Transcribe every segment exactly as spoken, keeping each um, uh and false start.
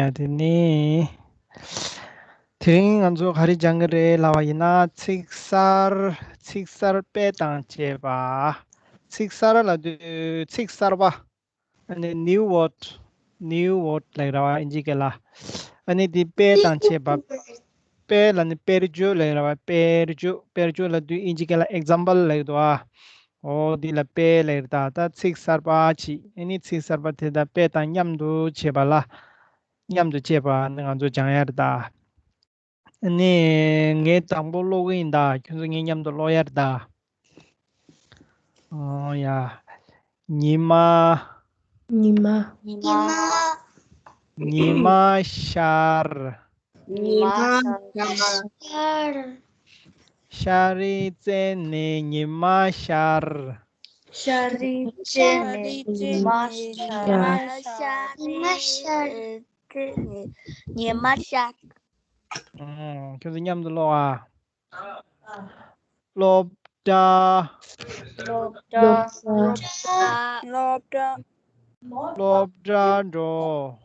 ཡ་དེ་ནི། དེ་རིང་ང་ཚོ་ག་རེ་སྦྱང་གི་རེད་ལབ་པ་ཡིན་ན། ཚིག་གསར། ཚིག་གསར་དཔེ་དང་བཅས་པ། ཚིག་གསར་ལབ་དུས་ཚིག་གསར་པ། ཨ་ནི་new word, new word ལབ་ར་བ་ཨིན་ཇི་སྐད་ལ། ཨ་ནི་འདི་དཔེ་དང་བཅས་པ། དཔེ་ལབ་ནི་དཔེར་བརྗོད་ལབ་ར་བ། དཔེར་བརྗོད། དཔེར་བརྗོད་ལབ་དུས་ཨིན་ཇི་སྐད་ལ་example ལབ་ཀྱི་འདུག་ཨ། འོ་འདི་ལ་དཔེ་ལབ་རེད་ད། ད་ཚིག་གསར་པ་ཅིག་ཨ་ནི་ཚིག་གསར་པ་དེ་དང་དཔེ་དང་མཉམ་དུ་བྱས་པ་ལ། མཉམ་དུ་བྱས་པ་ནི་ང་ཚོ་སྦྱང་ཡ་རེད་ད། ཨ་ནི་ངས་དང་པོ་ཀློག་གི་ཡིན་ད། ཁྱོད་ཚོ་ངའི་མཉམ་དུ་ཀློག་ཡ་རེད་ད། ཨོ་ཡ། ཉི་མ། ཉི་མ། ཉི་མ། ཉི་མ་ཤར། ཉི་མ་ཤར། ཤར་རིའི་རྩེ་ནས་ཉི་མ་ཤར། ཤར་རིའི་རྩེ་ནས་ཉི་མ་ཤར། ཉི་མ་ཤར། ཉི་མ་ཤར། ཨང་། ཁྱོད་ཚོ་མཉམ་དུ་ཀློག་ཨ། སློབ་གྲྭ། སློབ་གྲྭ། སློབ་གྲྭ། སློབ་གྲྭ་འགྲོ།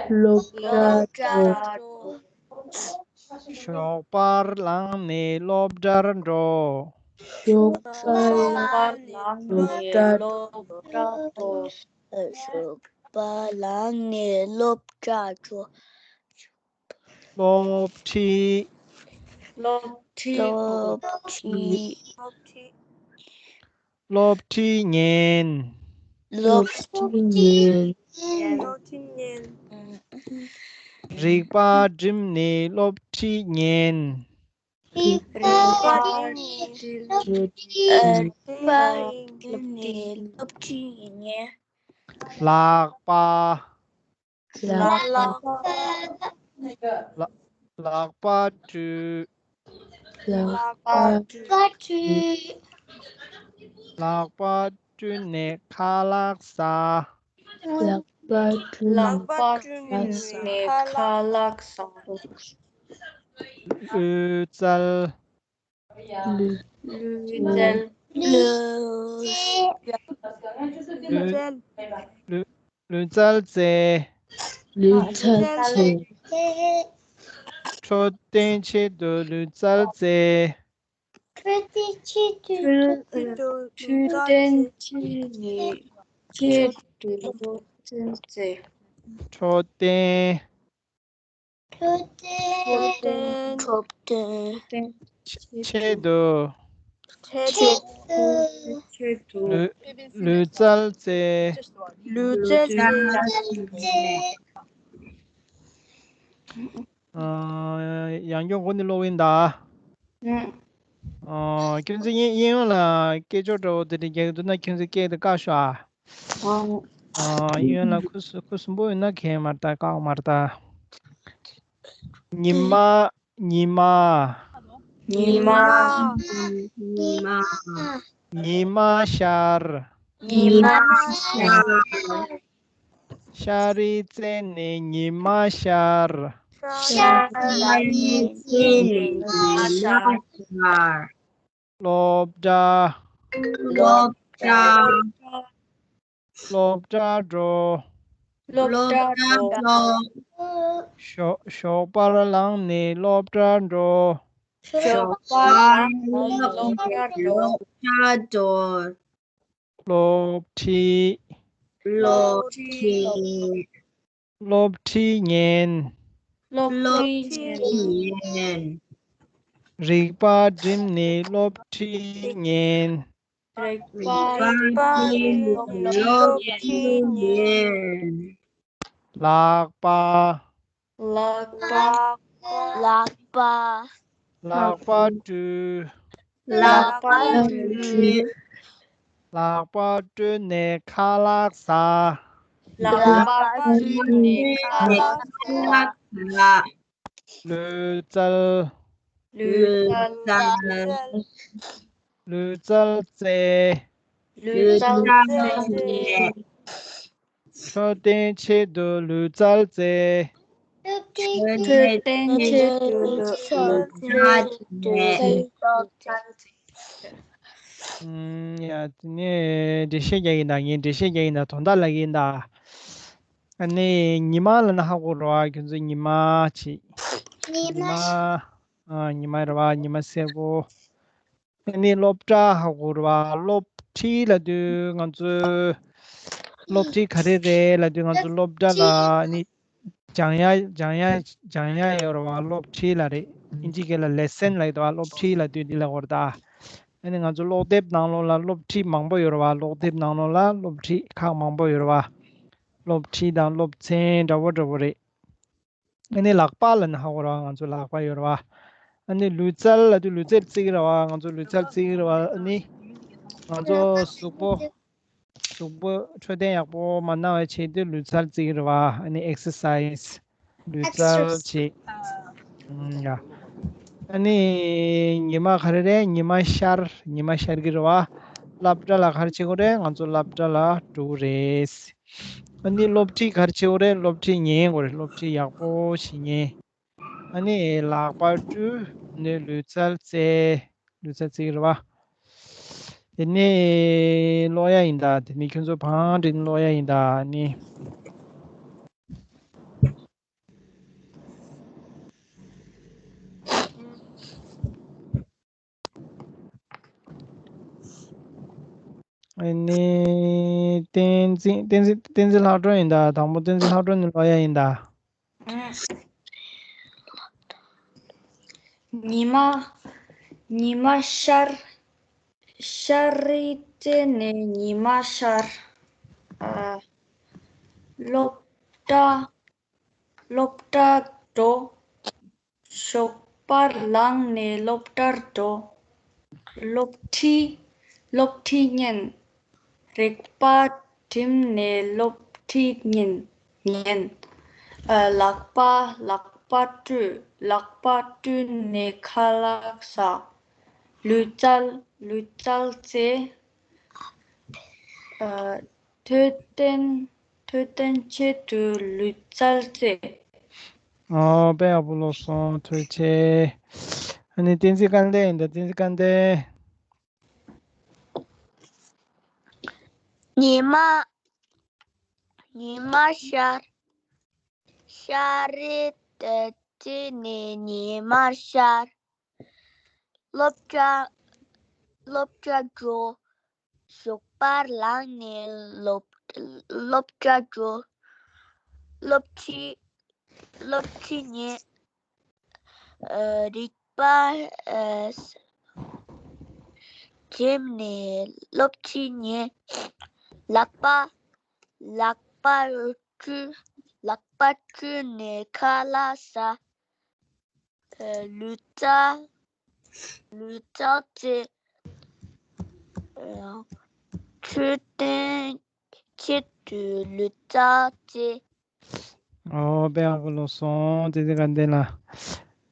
སློབ་གྲྭ་འགྲོ། ཞོགས་པར་ལངས་ནས་སློབ་གྲྭར་འགྲོ། ཞོགས་པར་ལངས་ནས་སློབ་གྲྭར་འགྲོ། ཞོགས་པར་ལངས་ནས་སློབ་གྲྭར་འགྲོ། སློབ་ཁྲིད། སློབ་ཁྲིད། སློབ་ཁྲིད། སློབ་ཁྲིད་ཉན། སློབ་ཁྲིད་ཉན། སློབ་ཁྲིད་ཉན། རིག་པ་བསྒྲིམས་ནས་སློབ་ཁྲིད་ཉན། རིག་པ་བསྒྲིམས་ནས་སློབ་ཁྲིད་ཉན། རིག་པ་བསྒྲིམས་ནས་སློབ་ཁྲིད་ཉན། ལག་པ། ལག་པ། ལག་ལག་པ་བཀྲུས། ལག་པ་བཀྲུས། ལག་པ་བཀྲུས་ནས་ཁ་ལག་ཟ། ལག་པ་བཀྲུས་ལག་པ་བཀྲུས་ནས་ཁ་ལག་ཟ། ལུས་རྩལ། ལུས་ལུས་རྩལ། ལུས་ལུས་ལུས་རྩལ་རྩེ། ལུས་རྩལ་རྩེ། འཕྲོད་བསྟེན་ཆེད་དུ་ལུས་རྩལ་རྩེ། འཕྲོད་བསྟེན་ཆེད་དུ་འཕྲོད་འཕྲོད་བསྟེན་ཆེད་ནས་ཆེད་དུ་ལུས་རྩལ་རྩེ། འཕྲོད་བསྟེན། འཕྲོད་བསྟེན། འཕྲོད་བསྟེན། ཆེད་དུ། ཆེད་དུ། ཆེད་དུ། ལུས་ལུས་རྩལ་རྩེ། ལུས་རྩལ་རྩེ། ཨ། ཡང་སྐྱར་འགོ་ནས་ཀློག་གི་ཡིན་ད། ཨ། ཁྱོད་ཚོས་གཡས་གཡས་གཡོན་ལ་སྐད་ཅོར་འདྲ་བོ་དེ་འདྲ་རྒྱག་གི་འདུག་ན། ཁྱོད་ཚོས་སྐད་དེ་བཀག་ཤོག་ཨ། ཨ། གཡོན་ལ་ཁུ་སུ་ཁུ་སུམ་པོ་ཡོད་ན་གལ་མ་རེད་ད། བཀག་མ་རེད་ད། ཉི་མ། ཉི་མ། ཉི་མ། ཉི་མ། ཉི་མ་ཤར། ཉི་མ་ཤར། ཤར་རིའི་རྩེ་ནས་ཉི་མ་ཤར། ཤར་རིའི་རྩེ་ནས་ཉི་མ་ཤར། སློབ་གྲྭ། སློབ་གྲྭ། སློབ་གྲྭར་འགྲོ། སློབ་གྲྭར་འགྲོ། ཞོགས་ཞོགས་པར་ལངས་ནས་སློབ་གྲྭར་འགྲོ། ཞོགས་པར་ལངས་ནས་སློབ་གྲྭར་འགྲོ། སློབ་ཁྲིད། སློབ་ཁྲིད། སློབ་ཁྲིད་ཉན། སློབ་ཁྲིད་ཉན། རིག་པ་བསྒྲིམས་ནས་སློབ་ཁྲིད་ཉན། རིག་པ་བསྒྲིམས་ནས་སློབ་ཁྲིད་ཉན། ལག་པ། ལག་པ། ལག་པ། ལག་པ་བཀྲུས། ལག་པ་བཀྲུས། ལག་པ་བཀྲུས་ནས་ཁ་ལག་ཟ། ལག་པ་བཀྲུས་ནས་ཁ་ལག་ཟ། ལུས་རྩལ། ལུས་རྩལ། ལུས་རྩལ་རྩེ། ལུས་རྩལ་རྩེ། འཕྲོད་བསྟེན་ཆེད་དུ་ལུས་རྩལ་རྩེ། འཕྲོད་བསྟེན་ཆེད་དུ་ལུས་རྩལ་རྩེ། ཨུམ། ཡ། དེ་ནས་འགྲེལ་བཤད་རྒྱག་གི་ཡིན་ད། ངས་འགྲེལ་བཤད་རྒྱག་གི་ཡིན་ད། དོན་དག་ལབ་ཀྱི་ཡིན་ད། ཨ་ནི་ཉི་མ་ལབ་ན་ཧ་གོ་རེད་བ། ཁྱོད་ཚོ་ཉི་མ་བྱེད། ཉི་ཉི་མ། མ། ཨ། ཉི་མ་རེད་བ། ཉི་མ་སེར་པོ། ཨ་ནི་སློབ་གྲྭ་ཧ་གོ་རེད་བ། སློབ་ཁྲིད་ལབ་དུས་ང་ཚོ་སློབ་ཁྲིད་ག་རེ་རེད་ལབ་དུས་ང་ཚོ་སློབ་གྲྭ་ལ་ཨ་ནི་སྦྱང་ཡ་སྦྱང་ཡ་སྦྱང་ཡ་ཡོད་རེད་བ། སློབ་ཁྲིད་ལབ་རེད། ཨིན་ཇི་སྐད་ལ་ལེ་སན་ལབ་ཡོད་རེད་བ། སློབ་ཁྲིད་ལབ་དུས་འདི་ལ་གོ་རེད་ད། ཨ་ནི་ང་ཚོ་ཀློག་དེབ་ནང་ལོགས་ལ་སློབ་ཁྲིད་མང་པོ་ཡོད་རེད་བ། ཀློག་དེབ་ནང་ལོགས་ལ་སློབ་ཁྲིད་ཁག་མང་པོ་ཡོད་རེད་བ། སློབ་ཁྲིད་དང་སློབ་ཚན་འདྲ་བོ་འདྲ་བོ་རེད། ཨ་ནི་ལག་པ་ལབ་ན་ཧ་གོ་རེད་བ། ང་ཚོ་ལག་པ་ཡོད་རེད་བ། ཨ་ནི་ལུས་རྩལ་ལབ་དུས་ལུས་རྩལ་རྩེ་གི་རེད་བ། ང་ཚོ་ལུས་རྩལ་རྩེ་གི་རེད་བ། ཨ་ནི་ང་ཚོ་གཟུགས་པོ་གཟུགས་པོ་འཕྲོད་བསྟེན་ཡག་པོ་མ་གནང་བའི་ཆེད་དུ་ལུས་རྩལ་རྩེ་གི་རེད་བ། ཨ་ནི་ཨེག་སར་སའིས་ལུས་རྩལ་བྱེད། ཨུམ། ཡ། ཨ་ནི་ཉི་མ་ག་རེ་རེད། ཉི་མ་ཤར། ཉི་མ་ཤར་གི་རེད་བ། སློབ་གྲྭ་ལ་ག་རེ་བྱེད་དགོས་རེད། ང་ཚོ་སློབ་གྲྭ་ལ་འགྲོ་གི་རེད། ཨ་ནི་སློབ་ཁྲིད་ག་རེ་བྱེད་དགོས་རེད། སློབ་ཁྲིད་ཉན་དགོས་རེད། སློབ་ཁྲིད་ཡག་པོ་ཞིག་ཉན། ཨ་ནི་ལག་པ་བཀྲུ། ཨ་ནི་ལུས་རྩལ་རྩེ། ལུས་རྩལ་རྩེ་གི་རེད་བ། དེ་ནས་ཀློག་ཡ་ཡིན་ད། དེ་ནས་ཁྱོད་ཚོ་བང་སྒྲིག་ཀློག་ཡ་ཡིན་ད། ཨ་ནི། ཨ་ནི་བསྟན་འཛིན། བསྟན་འཛིན། བསྟན་འཛིན་ལྷག་སྒྲོན་ཡིན་ད། དང་པོ་བསྟན་འཛིན་ལྷག་སྒྲོན་ནས་ཀློག་ཡ་ཡིན་ད། ཉི་མ། ཉི་མ་ཤར། ཤར་རི་རྩེ་ནས་ཉི་མ་ཤར། ཨ། སློབ་གྲྭ། སློབ་གྲྭ་འགྲོ། ཞོགས་པར་ལངས་ནས་སློབ་གྲྭར་འགྲོ། སློབ་ཁྲིད། སློབ་ཁྲིད་ཉན། རིག་པ་སྒྲིམ་ནས་སློབ་ཁྲིད་ཉན། ཉན། ཨ། ལག་པ། ལག་པ་བཀྲུ། ལག་པ་བཀྲུས་ནས་ཁ་ལག་ཟ། ལུས་རྩལ། ལུས་རྩལ་རྩེ། ཨ། འཕྲོད་བསྟེན། འཕྲོད་བསྟེན་ཆེད་དུ་ལུས་རྩལ་རྩེ། ཨོ། དཔེ་ཡག་པོ་ཀློག་སོང་། ཐུགས་རྗེ་ཆེ། ཨ་ནི་བསྟན་འཛིན་སྐལ་ལྡན་ཡིན་ད། བསྟན་འཛིན་སྐལ་ལྡན། ཉི་མ། ཉི་མ་ཤར། ཤར་རི་རྩེ་ནས་ཉི་མ་ཤར། སློབ་གྲྭ། སློབ་གྲྭ་འགྲོ། ཞོགས་པར་ལངས་ནས་སློབ། སློབ་གྲྭ་འགྲོ། སློབ་ཁྲིད། སློབ་ཁྲིད་ཉན། ཨ། རིག་པ། ཨ། སྒྲིམ་ནས་སློབ་ཁྲིད་ཉན། ལག་པ། ལག་པ་བཀྲུ། ལག་པ་བཀྲུས་ནས་ཁ་ལག་ཟ། ཨ། ལུས་རྩལ། ལུས་རྩལ་རྩེ། ཨ། འཕྲོད་བསྟེན་ཆེད་དུ་ལུས་རྩལ་རྩེ། ཨོ། དཔེ་ཡག་པོ་ཀློག་སོང་། བསྟན་འཛིན་སྐལ་ལྡན་ལགས།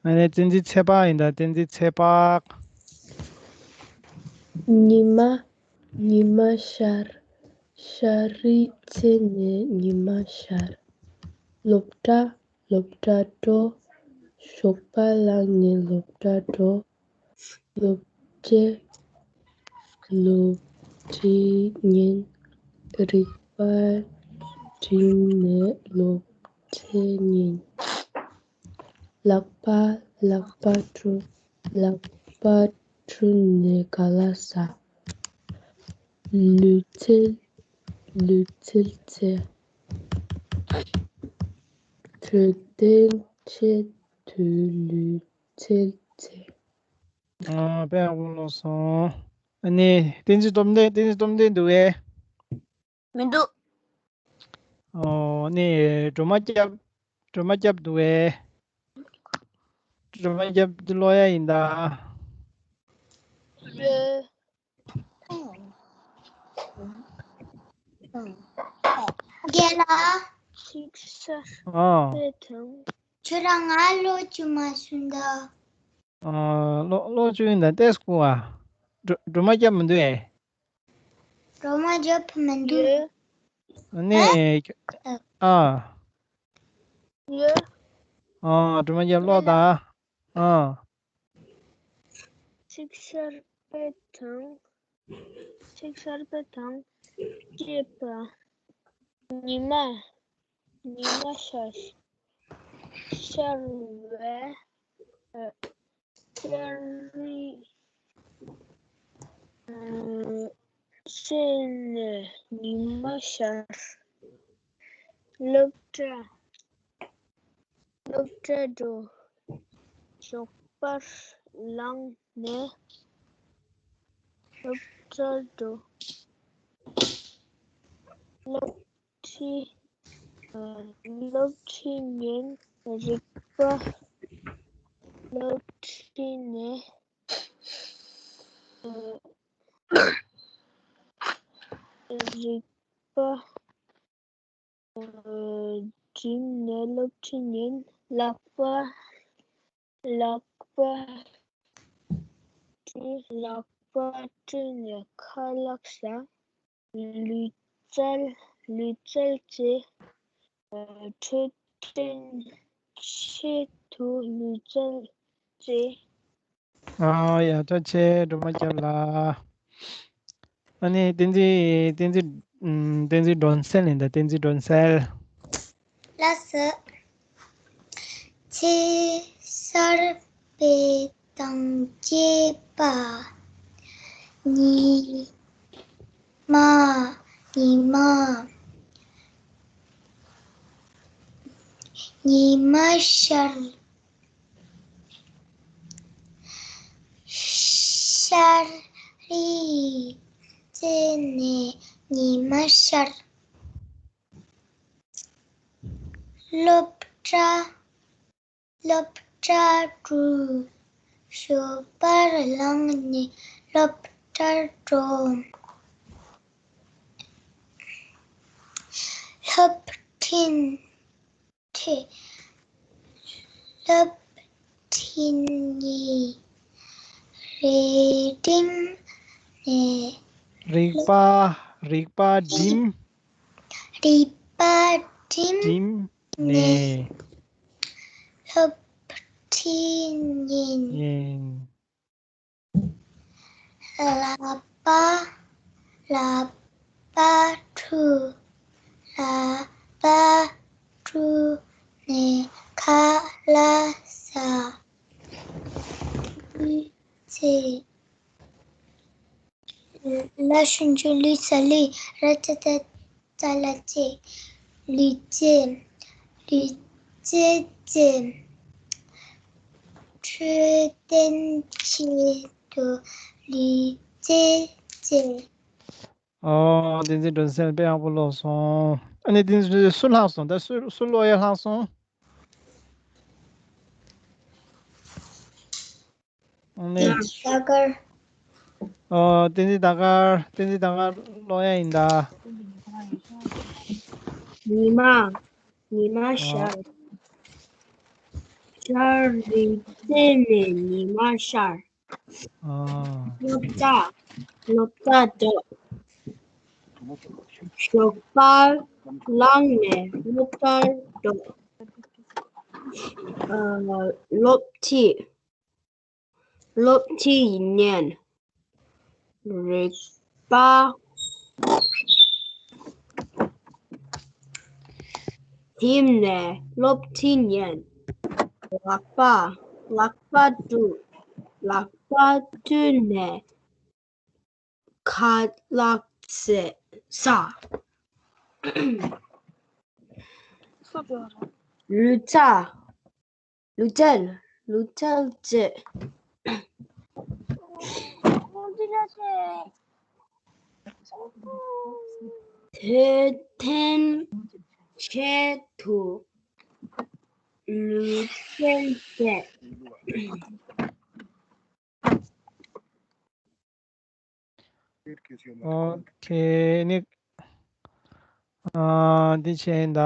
ཨ་ནི་བསྟན་འཛིན་ཚེ་དཔག་ཡིན་ད། བསྟན་འཛིན་ཚེ་དཔག། ཉི་མ། ཉི་མ་ཤར། ཤར་རི་རྩེ་ནས་ཉི་མ་ཤར། སློབ་གྲྭ། སློབ་གྲྭ་འགྲོ། ཞོགས་པ་ལངས་ནས་སློབ་གྲྭ་འགྲོ། སློབ་ཆེ། སློབ་ཁྲིད་ཉན། རིག་པ་སྒྲིམ་ནས་སློབ་ཁྲིད་ཉན། ལག་པ། ལག་པ་བཀྲུ། ལག་པ་བཀྲུས་ནས་ཁ་ལག་ཟ། ལུས་རྩལ། ལུས་རྩལ་རྩེ། འཕྲོད་བསྟེན་ཆེད་དུ་ལུས་རྩལ་རྩེ། ཨ། དཔེ་ཡག་པོ་ཀློག་སོང་། ཨ་ནི་བསྟན་འཛིན་སྟོབས་ལྡན། བསྟན་འཛིན་སྟོབས་ལྡན་འདུག་གས། མི་འདུག་ཨོ། ཨ་ནི་སྒྲོལ་མ་སྐྱབས། སྒྲོལ་མ་སྐྱབས་འདུག་གས། སྒྲོལ་མ་སྐྱབས་འདི་ཀློག་ཡ་ཡིན་ད། ཡོད། རྒན་ལགས། ཅིག་ས། ཨ། དེ་དང་། ཁྱོད་རང་ང་ཀློག་རྒྱུ་མ་གསུངས་ད། ཨ། ཀློག་ཀློག་རྒྱུ་ཡིན་ད། ཏེས་ཀུ་ཨ། སྒྲོལ་སྒྲོལ་མ་སྐྱབས་མི་འདུག་ཨེ། སྒྲོལ་མ་སྐྱབས་མི་འདུག་ཡོད། ཨ་ནི། ཨ། ཨ། ཡོད། ཨ། སྒྲོལ་མ་སྐྱབས་ཀློག་ད། ཨ། ཅིག་ཤར་པེ་དང་། ཅིག་ཤར་པེ་དང་། སྐྱེས་པ། ཉི་མ། ཉི་མ་ཤར། ཤར་བའི། ཨ། ཤར་རི། ཨ། ཤར་ནས་ཉི་མ་ཤར། སློབ་གྲྭ། སློབ་གྲྭ་འགྲོ། ཞོགས་པར་ལངས་ནས་སློབ་གྲྭར་འགྲོ། སློབ་ཁྲིད། ཨ། སློབ་ཁྲིད་ཉན། རིག་པ། སློབ་ཁྲིད་ནས། ཨ། རིག་པ། ཨ། བསྒྲིམས་ནས་སློབ་ཁྲིད་ཉན། ལག་པ། ལག་པ་བཀྲུས། ལག་པ་བཀྲུས་ནས་ཁ་ལག་ཟ། ལུས་རྩལ། ལུས་རྩལ་རྩེ། ཨ། འཕྲོད་བསྟེན་ཆེད་དུ་ལུས་རྩལ་རྩེ། ཨ། ཡ། ཐུགས་རྗེ་ཆེ། སྒྲོལ་མ་སྐྱབས་ལགས། ཨ་ནི་བསྟན་འཛིན། བསྟན་འཛིན། ཨམ། བསྟན་འཛིན་སྒྲོན་གསལ་ཡིན་ད། བསྟན་འཛིན་སྒྲོན་གསལ། ལགས་སོ། ཚེས་གསར་པའི་དང་བཅས་པ། ཉི་མ། ཉི་མ། ཉི་མ་ཤར། ཤར་རི་རྩེ་ནས་ཉི་མ་ཤར། སློབ་གྲྭ། སློབ་གྲྭ་འགྲོ། ཞོགས་པར་ལངས་ནས་སློབ་གྲྭར་འགྲོ། སློབ་ཁྲིད། ཁྲིད། སློབ་ཁྲིད་ནས། རིག་པ་བསྒྲིམས་ནས། རིག་པ། རིག་པ་བསྒྲིམས། རིག་པ་བསྒྲིམས་བསྒྲིམས་ནས། ནས། སློབ་ཁྲིད་ཉན། ཉན། ལག་པ། ལག་པ་འཁྲུ། ལག་པ་འཁྲུ་ནས་ཁ་ལག་ཟ། ལུས་རྩལ། ལ་ཞབས་ཀྱུ་ལུ་ས་ལུས། ར་ཙ་རྩ་ལ་རྩེ། ལུས་རྩལ། ལུས་རྩལ་རྩེ། འཕྲོད་བསྟེན་ཆེད་དུ་ལུས་རྩལ་རྩེ། ཨོ། བསྟན་འཛིན་སྒྲོན་གསལ་དཔེ་ཡག་པོ་ཀློག་སོང་། ཨ་ནི་བསྟན་འཛིན་སུ་ལྷག་སོང་། ད་སུ། སུ་ཀློག་ཡ་ལྷག་སོང་། ཨ་ནི། ཟླ་དཀར། ཨོ། བསྟན་འཛིན་ཟླ་དཀར། བསྟན་འཛིན་ཟླ་དཀར་ཀློག་ཡ་ཡིན་ད། ཉི་མ། ཉི་མ་ཤར། ཤར་རི་རྩེ་ནས་ཉི་མ་ཤར། ཨ། སློབ་གྲྭ། སློབ་གྲྭ་འགྲོ། ཞོགས་པར་ལངས་ནས་སློབ་གྲྭར་འགྲོ། ཨ། སློབ་ཁྲིད། སློབ་ཁྲིད་ཉན། རིག་པ་བསྒྲིམས་ནས་སློབ་ཁྲིད་ཉན། ལག་པ། ལག་པ་བཀྲུ། ལག་པ་བཀྲུས་ནས་ཁ་ལག་ཟ། ལུས་རྩལ། ལུས་རྩལ། ལུས་རྩལ་རྩེ། འཕྲོད་བསྟེན་ཆེད་དུ་ལུས་རྩལ་རྩེ། ཨོ་ཁེ། ནི། ཨ། འདི་བྱས་ད།